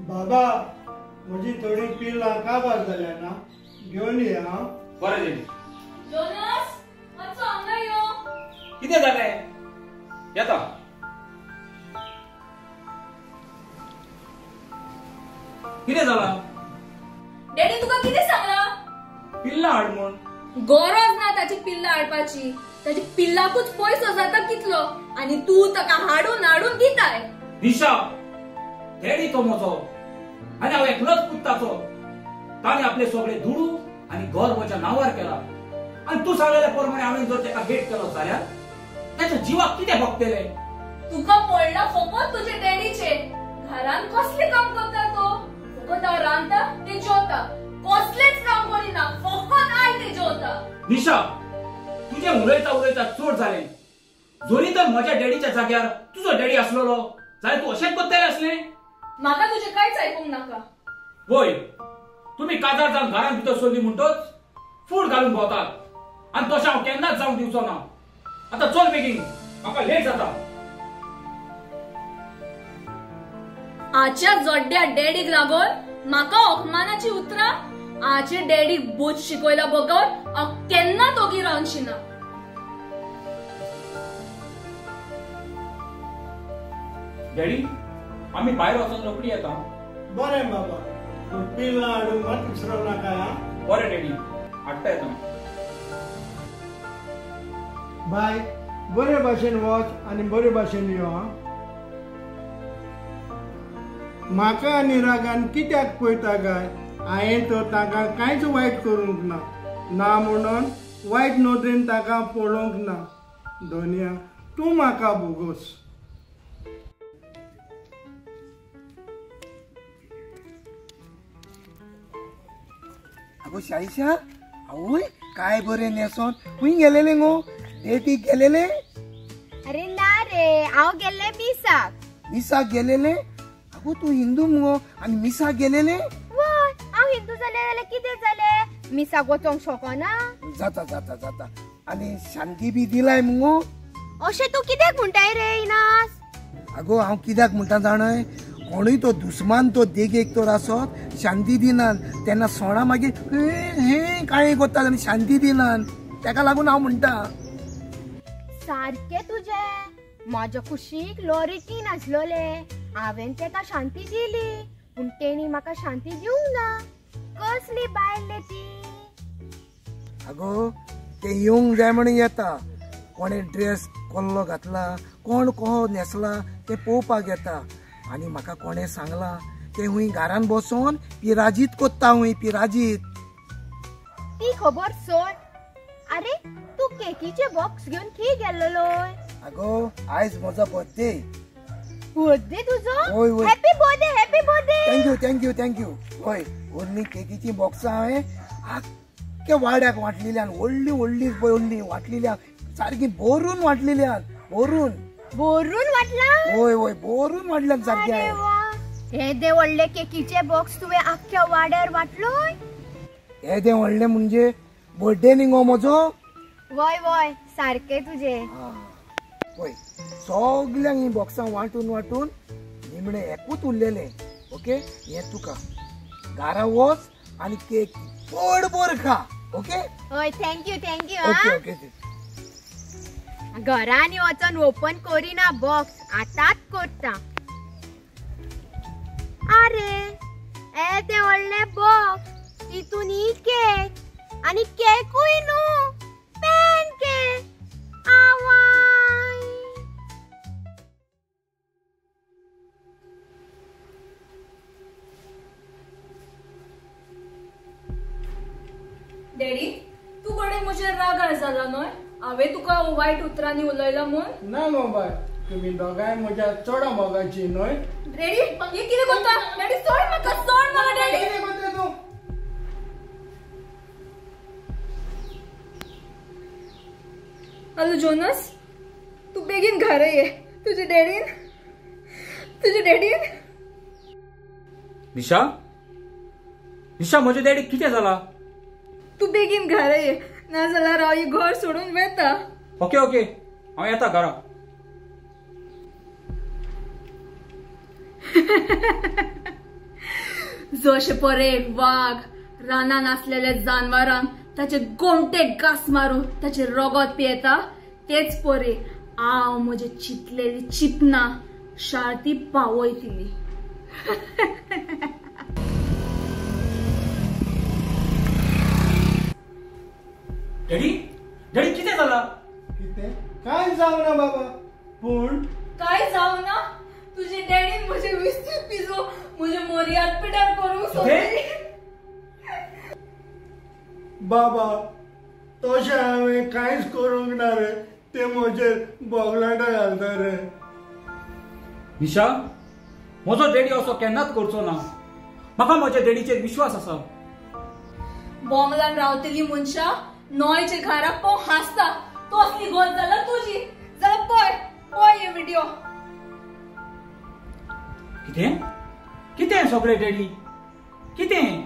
बाबा म्हजी थोडी पिल्लां काबार जाल्या ना, घेवन ये. हांव बरें डॅडी. जोनस मातसो हांगा यो. कितें जालें? येता. कितें जालां? डॅडी तुका कितें सांगलां? पिल्लां हाड म्हूण. गरज ना ताची पिल्लां हाडपाची. ताची पिल्लाकूच पयसो जाता कितलो आनी तूं ताका हाडून हाडून दिताय. निशा, डॅडी तो म्हजो आनी हांव एकलोच पूत ताचो. ताणें आपले सगळे दुडू आनी घर म्हज्या नांवार केला आनी तूं सांगलेल्या प्रमाणे हांवें जर ताका भेट केलो जाल्यार ताच्या जिवाक कितें भोगतलें? तुका पडला फकत तुजे डॅडीचे. घरान कसलें काम करता तो? फकत हांव रांदता ते जेवता, कसलेंच काम करिना, फकत I ते जेवता. निशा, तुजें उलयता उलयता चड जालें. जरी तर म्हज्या डॅडीच्या जाग्यार तुजो डॅडी आसलेलो जाल्यार तूं अशेंच करतलें आसलें? म्हाका तुजें कांयच आयकूंक नाका. वय, तुमी काजार जावन घरांत भितर सरली म्हणटच फूड घालून भोंवतात आनी तशें हांव केन्नाच जावंक दिवचो ना. आतां चल बेगीन, म्हाका लेट जाता. आच्या जोड्ड्या डॅडीक लागून म्हाका अपमानाची उतरां. आचे डॅडीक बोध शिकयला बगर हांव केन्ना दोगी रावची ना. डॅडी, आमी भायर वचून रोखडी येता. बरें बाबा, तूं पिल्लां हाडूंक मात विसरूं नाका. बरें डॅडी, हाडटा येता. बाय, बरे भाशेन वच आनी बरे भाशेन यो. म्हाका आनी रागान कित्याक पळयता काय? हांवें तर ताका कांयच वायट करूंक ना, ना म्हणून वायट नदरेन ताका पळोवंक ना. दोनया, तूं म्हाका भोगोस. अगो शाईशा, आवय काय बरें न्हेसोन खंय गेलेले गो? डेटीक गेलेले? अरे ना रे, हांव गेल्ले मिसाक. मिसाक गेलेले? अगो तूं हिंदू मुगो आनी मिसाक गेलेले? वय, हांव हिंदू जालें जाल्यार कितें जालें? मिसाक वचोंक शकना? जाता जाता जाता. आनी शांती बी दिलाय मुगो? अशें तूं कित्याक म्हणटाय रे इनास? अगो हांव कित्याक म्हणटा जाणय, कोणूय तो दुस्मान तो देगेक तर आसत शांती दिनान तेन्ना सोणा मागीर हे कांय करतात आनी शांती दिनान, तेका लागून हांव म्हणटा. सारकें तुजें. म्हाज्या कुशीक लॉरेटीन आसलोले, हांवें तेका शांती दिली पूण तेणी म्हाका शांती दिवंक ना. कसली बायल रे ती? अगो ते येवंक जाय म्हणून येता. कोणे ड्रेस कोल्लो घातला, कोण कोहो न्हेसला तें पळोवपाक येता. आनी म्हाका कोणें सांगलां ते हुंय घरान बसोन पिराजीत कोत्ता हुंय पिराजीत. ती खबर सोड. अरे तूं केकीचे बॉक्स घेवन खंय गेल्लो? अगो आयज म्हजो बर्थडे. बर्थडे तुजो? हय हय. Happy birthday, happy birthday. Thank you thank you thank you. हय, व्हडली केकीची बॉक्सां हांवें आख्ख्या वाड्याक वांटलेल्यान, व्हडली व्हडली व्हडली वांटलेल्यान, सारकी भरून वांटलेल्यान, भरून भरून वाटला? हय हय, भरून वाटल्यान सारकें. अरे वा, येदे व्हडले केकीचे बॉक्स तुवें आख्ख्या वाड्यार वाटलोय? येदे व्हडले म्हणजे बर्थडे न्ही गो म्हजो? वय वय, सारकें तुजें. पळय सगल्यांक ही बॉक्सां वांटून वांटून निमणें एकूच उरलेलें. ओके, हें तुका. घरा वच आनी केक पोटभर खा. ओके? हय, thank you thank you. Okay okay. घरांनी वचोन ओपन करिना बॉक्स, आतांच करता. आरे येदे व्हडले बॉक्स, तितून ही केक आनी केकूय न्हू, पॅन केक. आवाय. डॅडी, तूं कडेन म्हजेर रागार जाला न्हय? हांवें तुका वायट उतरांनी उलयलां म्हूण? ना गो बाय, तुमी दोगांय म्हज्या चड मोगाची न्हय? डॅडी, हें कितें करता? डॅडी सोड म्हाका, सोड म्हाका डॅडी. कितें करता तूं? हॅलो जोनस, तूं बेगीन घरा ये. तुजे डॅडीन, तुजे डॅडीन. निशा, निशा, म्हज्या डॅडीक कितें जाला? तूं बेगीन घरा ये, नाजाल्यार हांव हें घर सोडून वता. ओके ओके, हांव येता घरा. जशे परे वाग रानान आसलेल्या जानवरांक ताचे गोमटे घास मारून ताचे रगत पियेता, तेच परे हांव म्हजे चिंतलेली चिंतना शार्ती पावयतली. डॅडी, डॅडी कितें जाला? कितें? कांय जावना बाबा. पूण काय जावना? तुजे डॅडीन म्हजे विस्तीत पिजो म्हजे मोरयात पिटार करूंक सोदली. बाबा तशें हांवें कांयच करूंक ना रे, ते म्हजेर बोगलाटां घालता रे. निशा, म्हजो डॅडी असो केन्नाच करचो ना. म्हाका म्हज्या डॅडीचेर विश्वास आसा. बोंगलान रावतली मनशां नोयचे घराक पळोवन हांसता, तसली गत जाला तुजी. जाल्यार पळय पळय हे व्हिडिओ. कितें कितें सगळें डॅडी, कितें?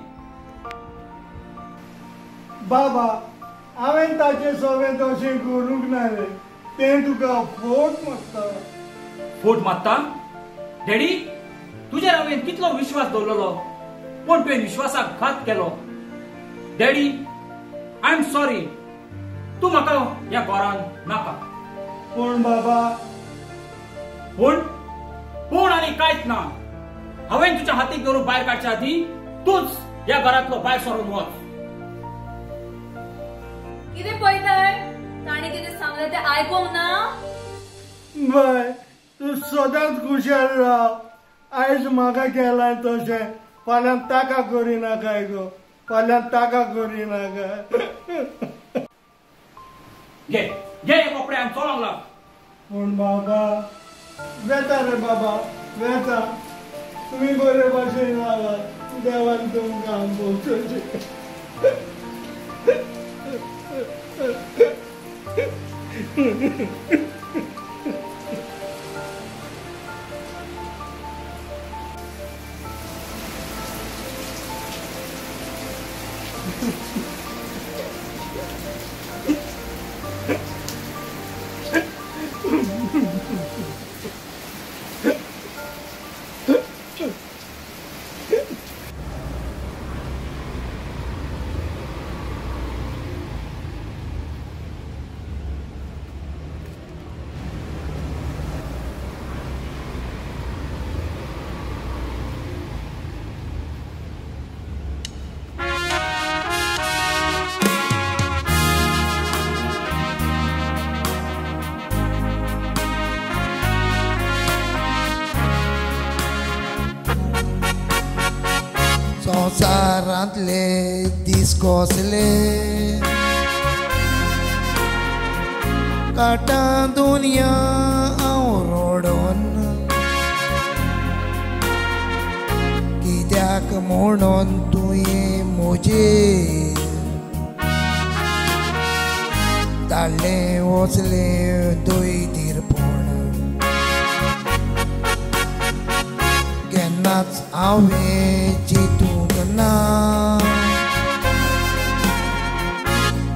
बाबा हांवें ताचें सगळें तशें करूंक ना रे, तें तुका फोट मारता. फोट मारता? डॅडी, तुजेर हांवें कितलो विश्वास दवरलेलो, पूण तुवें विश्वासाक घात केलो. डॅडी, I am sorry, तूं म्हाका ह्या घरान नाका. पूण बाबा. पूण? पूण आनी कांयच ना. हांवें तुज्या हातीक धरून भायर काडच्या आदीं तूंच ह्या घरांतलो भायर सरून वच. कितें पळयताय? ताणें कितें सांगलें तें आयकोंक ना? बाय, तूं सदांच खुशाल राव. आयज म्हाका केलां तशें फाल्यां ताका करिनाकाय गो, फाल्यां ताका करिनाका. घे घे हे कपडे आनी चलोंक लाग. पूण बाबा. वेता रे बाबा, वेता. तुमी बरे भाशेन रावात, देवान तुमकां आंबोवचें. संवसारांतले दीस कसले काटा दुनिया हांव रडोन, कित्याक म्हणून तुवें म्हजेर धाडलें वचलें दोयतीरपण. केन्नाच हांवें चिंतूंक ना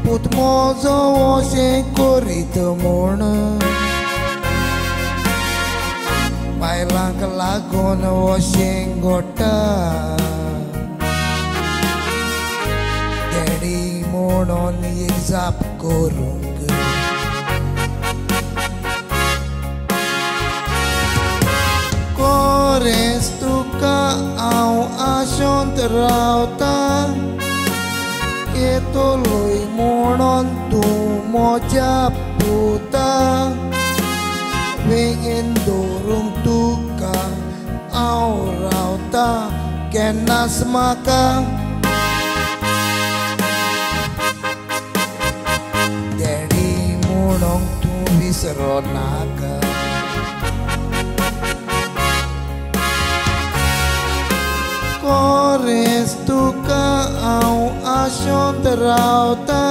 पूत म्हजो अशें करीत म्हूण, बायलांक लागून अशें घडटा. डॅडी म्हणून एक जाप करूंक खरेंच तुका हांव आशोंत रावता, येतलोय म्हणून तूं म्हज्या पुता. वेंगेन दवरूंक तुका हांव रावता, केन्नाच म्हाका डॅडी म्हणूंक तूं विसरो नाका. खरेंच तुका हांव आशोंत रावता,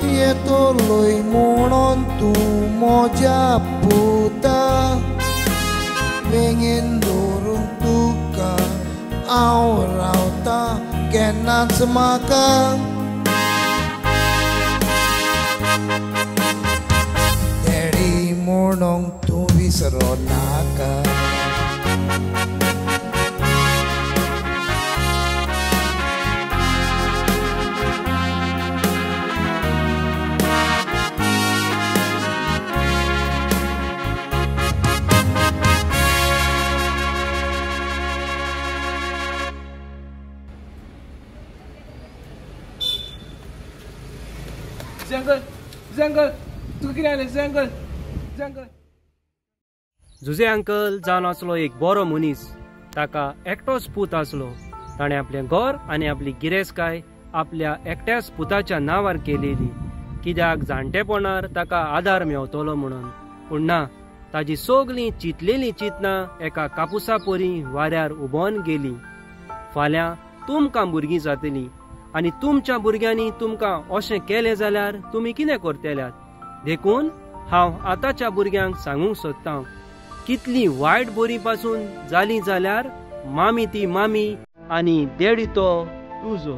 येतलोय म्हणून तूं म्हज्या पुता. वेंगेन दवरूंक तुका हांव रावता, केन्नाच म्हाका डॅडी म्हणूंक तूं विसरो नाका. जुझे अंकल, जुझे अंकल, तुका कितें जालें? Jose uncle, Jose uncle. Jose uncle जावन आसलो एक बरो मनीस. ताका एकटोच पूत आसलो. ताणें आपलें घर आनी आपली गिरेस्तकाय आपल्या एकट्याच पुताच्या नांवार केलेली, कित्याक जाणटेपणार ताका आदार मेवतलो म्हणून. पूण ना, ताजी सगळीं चिंतलेलीं चिंतनां एका कापुसा परी वाऱ्यार उबोन गेली. फाल्यां तुमकां भुरगीं जातलीं आनी तुमच्या भुरग्यांनी तुमकां अशें केलें जाल्यार तुमी कितें करतल्यात? देखून हांव आतांच्या भुरग्यांक सांगूंक सोदतां, कितली वायट बरी पासून जाली जाल्यार मामी ती मामी आनी देडी तो तुजो.